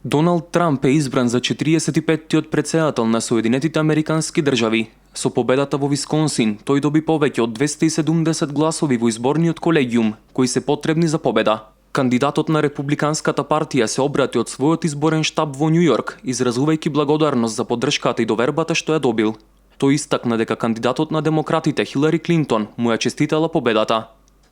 Доналд Трамп е избран за 45-тиот претседател на Соединетите Американски држави. Со победата во Висконсин, тој доби повеќе од 270 гласови во изборниот колегиум, кои се потребни за победа. Кандидатот на Републиканската партија се обрати од својот изборен штаб во Њу Јорк, изразувајќи благодарност за поддршката и довербата што ја добил. Тој истакна дека кандидатот на демократите Хилари Клинтон му ја честитала победата.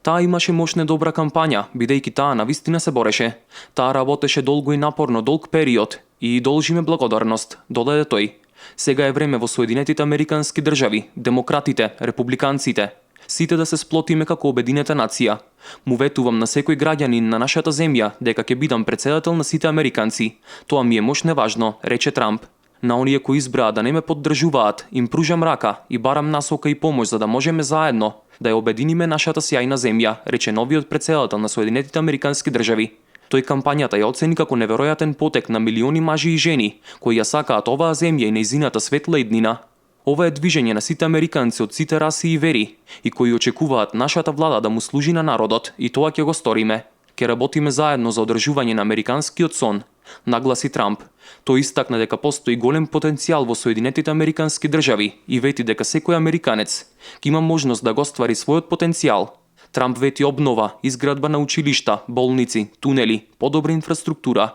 Таа имаше мощна добра кампања, бидејќи таа навистина се бореше. Таа работеше долго и напорно долг период и должиме благодарност, додаде тој. Сега е време во Соединетите Американски држави, демократите, републиканците, сите да се сплотиме како обединета нација. Му ветувам на секој граѓанин на нашата земја дека ќе бидам претседател на сите американци. Тоа ми е мощно важно, рече Трамп. На оние кои избраа да не ме поддржуваат, им пружам рака и барам насока и помош за да можеме заедно да ја обединиме нашата сјајна земја, рече новиот претседател на Соединетите Американски држави. Тој кампањата ја оцени како неверојатен потек на милиони мажи и жени кои ја сакаат оваа земја и нејзината светла иднина. Ова е движење на сите американци од сите раси и вери и кои очекуваат нашата влада да му служи на народот и тоа ќе го сториме. Ке работиме заедно за одржување на американскиот сон, нагласи Трамп. Тој истакна дека постои голем потенцијал во Соединетите Американски држави и вети дека секој американец ќе има можност да го оствари својот потенцијал. Трамп вети обнова, изградба на училишта, болници, тунели, подобра инфраструктура.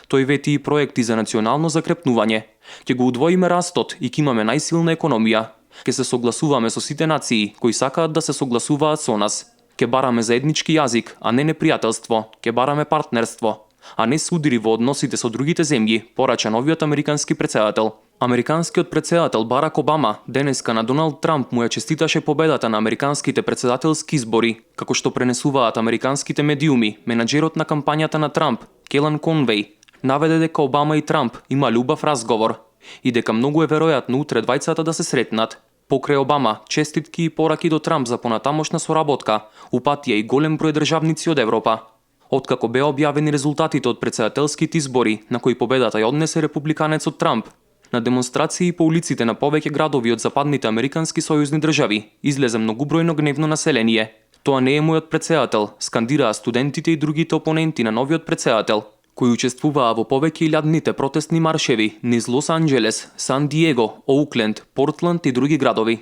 Тој вети и проекти за национално закрепнување. Ќе го удвоиме растот и ќе имаме најсилна економија. Ќе се согласуваме со сите нации кои сакаат да се согласуваат со нас. Ќе бараме заеднички јазик, а не непријателство. Ќе бараме партнерство, а не судири во односите со другите земји, порача новиот американски претседател. Американскиот претседател Барак Обама денеска на Доналд Трамп му ја честиташе победата на американските претседателски избори, како што пренесуваат американските медиуми. Менаџерот на кампањата на Трамп, Келан Конвеј, наведе дека Обама и Трамп има љубав разговор и дека многу е веројатно утре двајцата да се сретнат. Покрај Обама, честитки и пораки до Трамп за понатамошна соработка, упатија и голем број државници од Европа. Откако беа објавени резултатите од претседателските избори, на кои победата ја однесе републиканецот Трамп, на демонстрации по улиците на повеќе градови од западните американски сојузни држави излезе многубројно гневно население. Тоа не е мојот претседател, скандираа студентите и другите опоненти на новиот претседател, кои учествуваа во повеќе илјадните протестни маршеви низ Лос Анџелес, Сан Диего, Оукленд, Портланд и други градови.